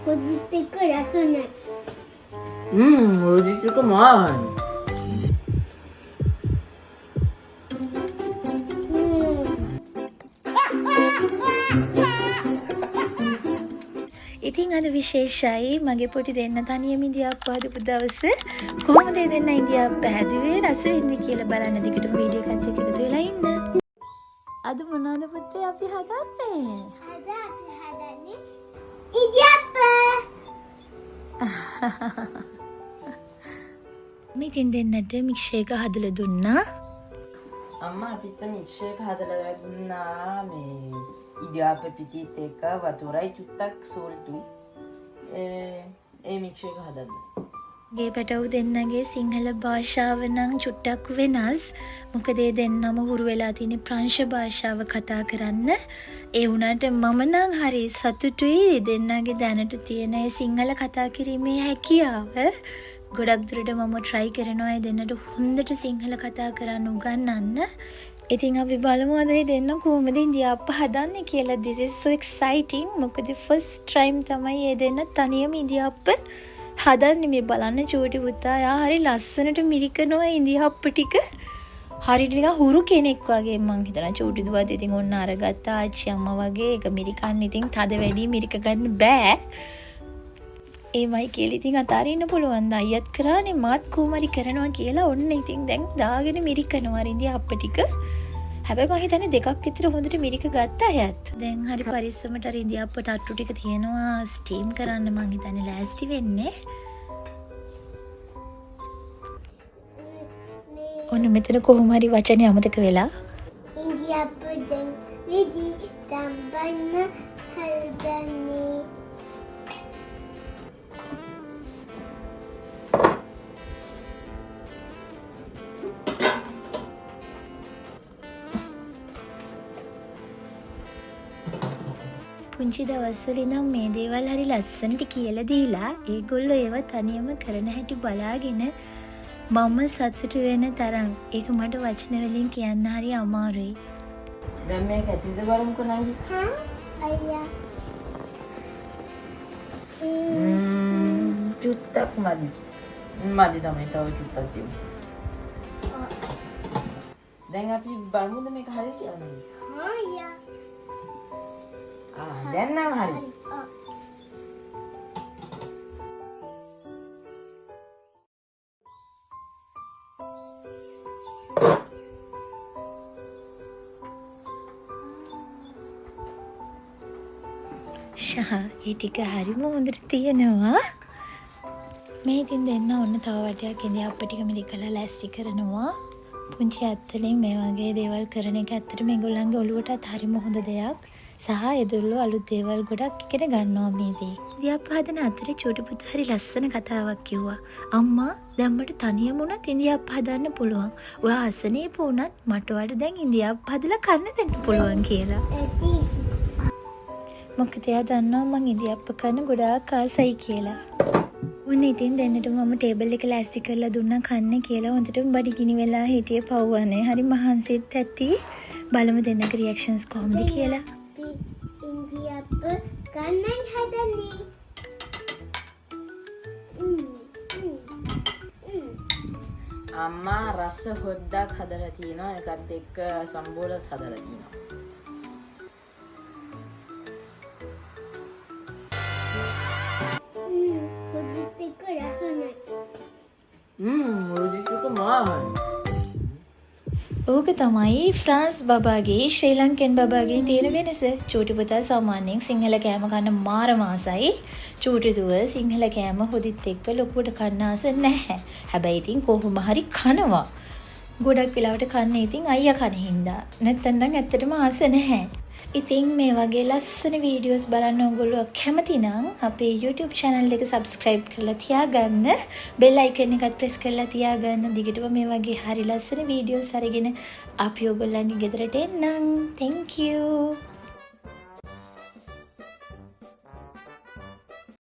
හොදිත් එක්ක රස නැහැ. හොදිත් එක්ක මාහයි. ඉතින් අද විශේෂයි මගේ පොඩි දෙන්න තනියම ඉඳිආප්ප හදපු දවස. කොහොමද ඒ දෙන්න ඉඳිආප්ප හැදුවේ, රස වින්දි කියලා බලන්න දිගටම වීඩියෝ එකත් එක්ක එකතු වෙලා ඉන්න. අද මොනවද පුතේ අපි හදන්නේ? අද අපි හදන්නේ ඉඳිආප්ප. මේ ඉතින් දෙන්නට මික්ෂර් එක හදලා දුන්නා. අම්මා අපිට මික්ෂර් එක හදලා දුන්නා. මේ ඉඳිආප්ප පිටිත් එක්ක වතුරයි චුට්ටක් සෝල්ටුයි. ඒ මික්ෂර් එක හදන්න. ගේ පැටව් දෙන්නගේ සිංහල භාෂාව නම් චුට්ටක් වෙනස්. මොකද ඒ දෙන්නම හුරු වෙලා තියෙන ප්‍රංශ භාෂාව කතා කරන්න. ඒ වුණාට මම නම් හරි සතුටුයි ඒ දෙන්නගේ දැනට තියෙන ඒ සිංහල කතා කිරීමේ හැකියාව. ගොඩක් දුරට මම try කරනවා ඒ දෙන්නට හොඳට සිංහල කතා කරන්න උගන්වන්න. ඉතින් අපි බලමු අද ඒ දෙන්න කොහොමද ඉඳිආප්ප හදන්නේ කියලා. This is so exciting. මොකද first time තමයි ඒ දෙන්න තනියම ඉඳිආප්ප හදන්නේ. මේ බලන්න චූටි පුතා යා හරි ලස්සනට මිරිකනවා ඉඳිආප්ප ටික. හරියට නිකන් හුරු කෙනෙක් වගේ මං හිතනවා. චූටි දුවත් ඉතින් ඔන්න අරගත්තා ආච්චි අම්මා වගේ. ඒක මිරිකන්න ඉතින් තද වැඩි මිරික ගන්න බෑ. ඒමයි කියලා ඉතින් අතාරින්න පුළුවන් ද? අයියත් කරානේ මාත් කොහොම හරි කරනවා කියලා. ඔන්න ඉතින් දැන් දාගෙන මිරිකනවා අර ඉඳිආප්ප ටික. හැබැයි මං හිතන්නේ දෙකක් විතර හොඳට මිරික ගත්තා එයත්. දැන් හරි පරිස්සමට අර ඉඳිආප්ප තට්ටු ටික තියෙනවා ස්ටීම් කරන්න මං හිතන්නේ ලෑස්ති වෙන්නේ. ඔන්න මෙතන කොහොම හරි වචනේ අමතක වෙලා. ඉඳිආප්ප දැන් රෙඩි. තම්බන්න හදන්නේ. පුංචි දවස්වල ඉඳන් මේ දේවල් හරි ලස්සනට කියලා දීලා ඒගොල්ලෝ ඒවා තනියම කරන හැටි බලාගෙන මම සතුටු වෙන තරම් ඒක මට වචන වලින් කියන්න හරි අමාරුයි. දැන් මේක ඇතිද බලමුකෝ නංගි. හා අයියා. චුට්ටක් මදි. මදි තමයි, තව චුට්ටක් තියමු. දැන් අපි බලමුද මේක හරි කියලා නංගි? හා අයියා. දැන් නම් හරි. ෂහා, ඒ ටික හරිම හොඳට තියෙනවා. මේ ඉතින් දෙන්න ඔන්න තව වටයක් ඉඳිආප්ප ටික මිරිකලා ලෑස්ති කරනවා. පුංචි අත්වලින් මේ වගේ දේවල් කරන එක ඇත්තටම ඒගොල්ලන්ගේ ඔළුවටත් හරිම හොඳ දෙයක්. සහ ඒගොල්ලෝ අලුත් දේවල් ගොඩක් ඉගෙන ගන්නවා මේ දේ. ඉඳිආප්ප හදන අතරේ චූටි පුතා හරි ලස්සන කතාවක් කිව්වා. අම්මා දැන් මට තනියම වුණත් ඉඳිආප්ප හදන්න පුළුවන්. ඔයා අසනීප වුණත් මට ඔයාට දැන් ඉඳිආප්ප හදලා කන්න දෙන්න පුළුවන් කියලා. ඇති. මොකද එයා දන්නවා මං ඉඳිආප්ප කන්න ගොඩාක් ආසයි කියලා. ඔන්න ඉතින් දෙන්නට මම ටේබල් එක ලෑස්ති කරලා දුන්නා කන්න කියලා. හොඳටම බඩගිනි වෙලා හිටියේ පව්වනේ. හරි මහන්සිත් ඇති. බලමු දෙන්නගේ රියැක්ෂන්ස් කොහොමද කියලා. අපි ඉඳිආප්ප කන්නයි හදන්නේ. අම්මා රස හොද්දක් හදලා තිනවා. ඒකත් එක්ක සම්බෝලත් හදලා තිනවා. හොද්දත් එක්ක රස නැහැ. හොද්දත් එක්ක මාහයි. ඕක තමයි ෆ්‍රාන්ස් බබාගේ ශ්‍රී ලංකන් බබාගේ තියෙන වෙනස. චූටි පුතා සාමාන්‍යයෙන් සිංහල කෑම කන්න මාරම ආසයි. චූටි දුව සිංහල කෑම හොදිත් එක්ක ලොකුවට කන්න ආස නැහැ. හැබැයි ඉතින් කොහොම හරි කනවා. ගොඩක් වෙලාවට කන්නේ ඉතින් අයියා කන හින්දා. නැත්තම් නම් ඇත්තටම ආස නැහැ. ඉතින් මේ වගේ ලස්සන වීඩියෝස් බලන්න ඕගොල්ලෝ කැමති නම් අපේ YouTube channel එක subscribe කරලා තියාගන්න. bell icon එකත් press කරලා තියාගන්න. දිගටම මේ වගේ හරි ලස්සන වීඩියෝස් අරගෙන අපි ඕගොල්ලන්ගේ ගෙදරට එන්නම්. Thank you.